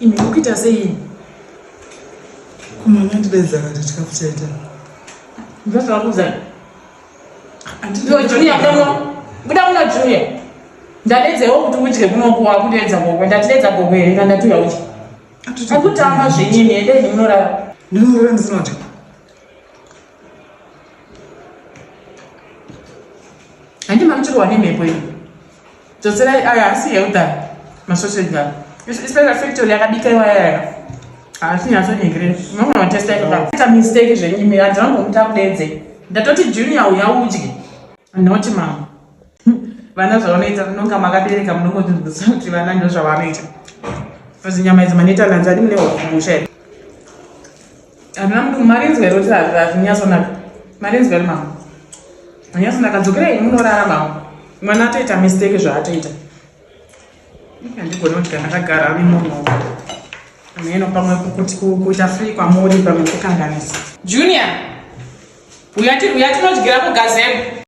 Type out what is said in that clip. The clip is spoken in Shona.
Imi mukuita sei? Kumwana ndidaidza akati chikafu chaita. Ndozvakuudza. Ndiyo Junior kuno. Buda kuno Junior. Ndadedzewo kuti udye kuno kuwa kudedza gogo. Ndatideedza gogo here kana ndatuya udye. Akutamba zvenyini ende munorara. Ndinorara ndisina kudya. Handi mamuchirwa nemhepo iyi. Dzotserai aya asi healthy masausage aya. Especially factory yakabika iwaya yaka. Asi nyatsonyengerera. Munogona kutesta ikaka. Ita mistake zvenyimi handina kumbomuti akudedze. Ndatoti Junior uya udye. Not mama. Vana zvavanoita munonga makabereka munongotinzwisa kuti vana ndo zvavanoita. Because nyama idzi manoita lanzi adi mune hokusha here. Handina mudumbu marinzwa here kuti hazvinyatsonaka. Marinzwa here mama? Hanyatsonaka dzokerai munorara mama. Mwana atoita mistake zvaatoita. Handigoni kuti ndakagara imomo. Hameno pamwe kuti kuita free kwamuri pamwe kukanganisa. Junior. Uya tinodyira kugazebo.